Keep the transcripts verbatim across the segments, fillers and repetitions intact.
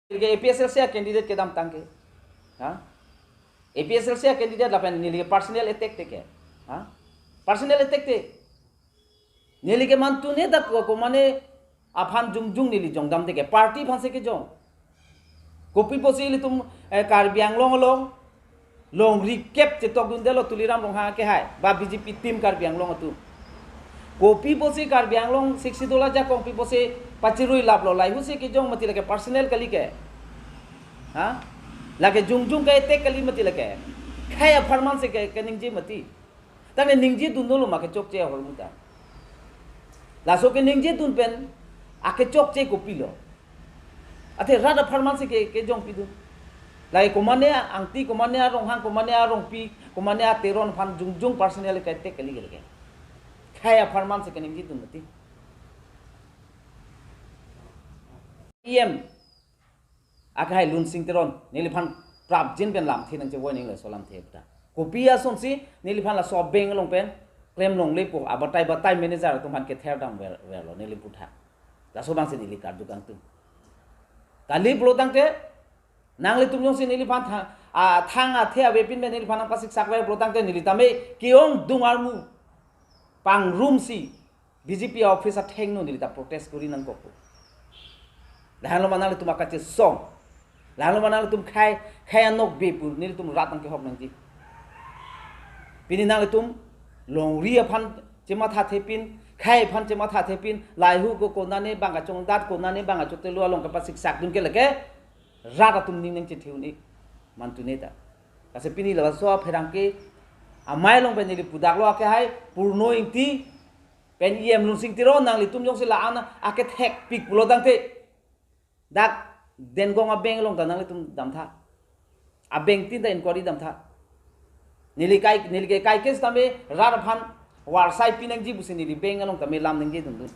Neli ke A P H L C a candidate kedamtang ke. Ha? A P H L C a candidate lapen neli ke personal attack te ke. Ha? Personal attack te. Neli ke mantu ne dak ko, komane aphan jongjong neli jongdam te ke. Party aphan si kejong. Kopi pusi ilitum, eh, Karbi Anglong along longri kep chetok dundelo Tuliram Ronghang ke hai, ba B J P team Karbi Anglong atum. Kopi pusi Karbi Anglong sixty dollar jakong pi pusi pachirui laplo, lahai husi kejong mati lake, personal kali ke. Ha? Lake jongjong ke attack kali mati lake. Khei apharman si ke, keningje mati. Tangte ningje dun dolo ma kechokche ahormu ta. Laso keningje dun pen akechokche kopilo? Athe rat apharman si ke, kejong pidun. Lahai komane Angti, komane Ronghang, komane Rongpi, komane Teron aphan jongjong personal ke attack kali kali ke. Khei apharman si keningje dun mati. E M akehai Lunsing Teron, neliphan prapjin pen lamthe nangchevoi nangji laso lamthe pu ta. Kopi asonsi neliphan laso bank along pen klem longlepo, abatai batai manager atum aphan kether dam ver, verlo neli puthak. Laso abang si neli karju kangtung. Kali pulo tangte, nanglitum jongsi neliphan thang, a, thang athe avepin pen neliphan nangpasiksak ver pulo tangte, neli tame ke-ong dung armu pangrumsi B J P office athengno neli ta protest kori nangkokpo. Lahenlo ma nanglitum akachesong. Lahenlo ma nanglitum khei, khei anokbe pu nelitum rat nangkehok nangji. Pini nanglitum longri aphan chemathathepin, khei aphan chemathathepin, lahai hu ko konane bang kachongdat, konane bang kachotelo along kapasiksak dun ke lake rat atum ning nangchethe un-e, mantu ne ta. Lasi pini laso apherangke amei along pen neli pudaklo, akehai Purno Ingti pen E M Lunsing Teron, nanglitum jongsi la-an akethekpik pulo tangte, dak Dengong a-bank along ta nanglitum damtha. A-bank tin ta inquiry damtha. Neli kai, neli ke kai ke sitame rat aphan warsai pinangji pusi neli bank along tame lam nangji dundun.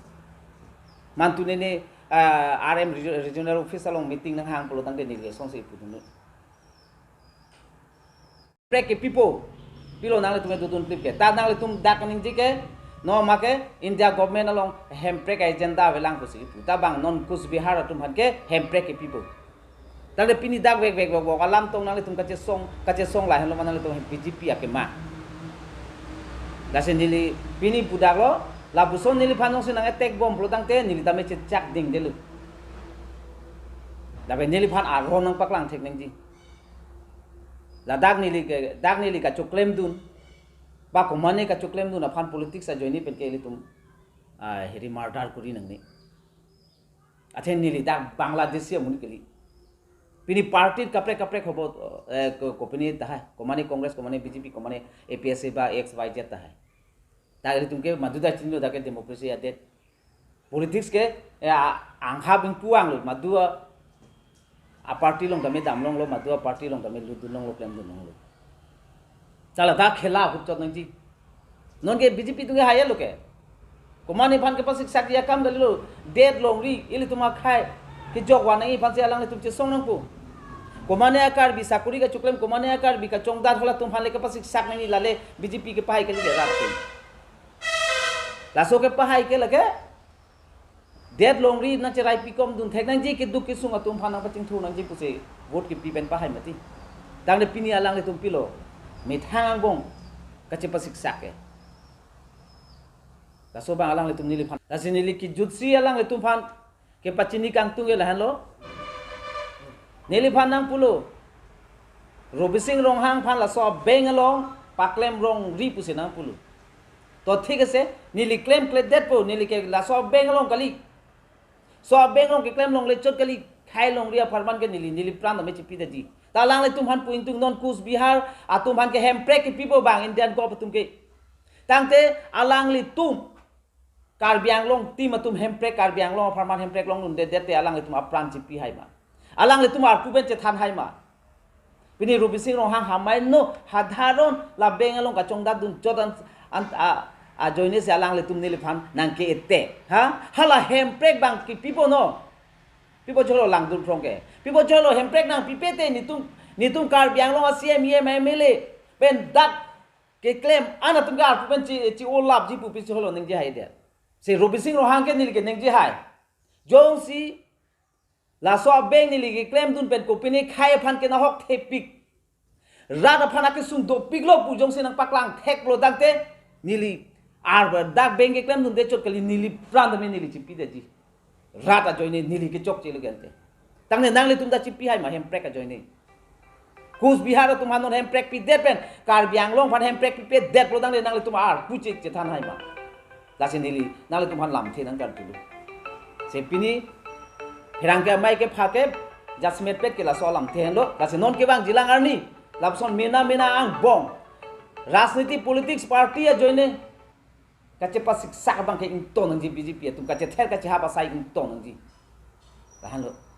Mantu ne ne, ah, R M regi-, regional office along meeting nanghang pulo tangte neli ke songsi ipu dundun. Hemprek kepipo, pilo nanglitum dodun klip ke. Ta nanglitum dak ningje ke, no ma ke India government along hemprek agenda avelang pusi ipu. Ta bang non Coach Bihar atum aphan ke hemprek kepipo. Tangte pini dak vek vek vek vek alam tong nanglitum kachesong, kachesong lahenlo ma nanglitum B J P akema. Lasi neli pini pudaklo, lapuson neliphan jongsi nang-attack bom pulo tangte neli tame chechak dingdelo. Lapen neliphan aron nangpaklang thek nangji. Ladak neli ke, dak neli kachoklem dun, ba komane kachoklem dun aphan politics ajoine pen ke ilitum, ah, heri murder kori nangne. Athe neli dak Bangladeshi amonit kali. Pini party kaprek kaprek hobo, eh, ko, kopine tahai, komane Congress, komane B J P, komane A P H L C ba X Y Z tahai. Dak ilitum ke madu ta chinilo, dak ke democracy adet. Politics ke, eh, a-, angha bing puang lo, madu a, a-party along tame damlonglo, madu a-party along tame lutdunlonglo, klemdunlonglo. Chala ta khela ahut chot nangji. Non ke B J P atum ke haya lo ke. Komane aphan kepasiksakji akam kalilo, det longri, ilitum akhei kejok van nangji aphansi alanglitum chesong nangpo. Komane a-Karbi sakori kachoklem, komane a-Karbi kachongdat halatum aphan le kepasiksak nangji, lale B J P kepahai kali ke rat atum. Laso kepahai ke lake det longri nangcherai pikom dun thek nangji, keduk kesung atum aphan nangpachingthur nangji pusi vote kepi pen pahai mati. Tangte pini alanglitum pilo, methang angbong kachepasiksak ke. Laso abang alanglitum neliphan. Lasi neli kejutsi alanglitum aphan kepachini kangtung ke lahenlo. Neliphan nangpulo, Robising Ronghang aphan laso a-bank along paklem longri pusi nangpulo. To thik ase, neli klemkledetpo, neli ke laso a-bank along kali. Laso a-bank along keklem longle chot kali, khei longri apharman ke neli, neli pran tame chepidetji. Ta alanglitum aphan pu ingtung, non Coach Bihar atum aphan ke hemprek kepipo bang Indian govt atum ke. Tangte alanglitum Karbi Anglong team atum hemprek, Karbi Anglong apharman hemprek longdundedet te alanglitum apran chepi hai ma? Alanglitum arpu pen chethan hai ma? Pini Robising Ronghang amei no hadharon la bank along kachongdat dun chot an, an, a, ajoine si alanglitum neliphan nangke-attack. Ha? Hala hemprek bang kepipo no? Pipo cholo langdun phrong ke. Pipo cholo hemprek nangpipe te netum, netum Karbi Anglong a-C E M, E M, M L A pen dak keklem an atum ke arpu pen che, che-olapji pu pi cholo ningje haidet. Si Robising Ronghang ke neli ke ningje hai. Jongsi Laso abeng neli keklem dun pen kopine khei aphan ke nahok thepik, rat aphan akesung dopiklo pu jongsi nangpaklang theklo tangte, neli arbar dak beng keklem dunde chot kali, neli pran tame neli chipidetji. Rat ajoine neli kechokchelo gente. Tangte nanglitum ta chipi hai ma Hemprek ajoine? Coach Bihar atum aphan non Hemprek pidet pen Karbi Anglong aphan Hemprek pipedetlo tangte nanglitum arpu chik chethan hai ma? Lasi neli nanglitum aphan lamthe nangkarjulo. Lasi pini pherangke amei ke phake jasemet pet ke laso lamthe henlo. Lasi non kevangjilang arni lapuson mena mena angbong rajniti politics party ajoine kachepasiksak abang ke ingtong nangji, B J P atum kachether kachehap asai ingtong nangji. Lahenlo.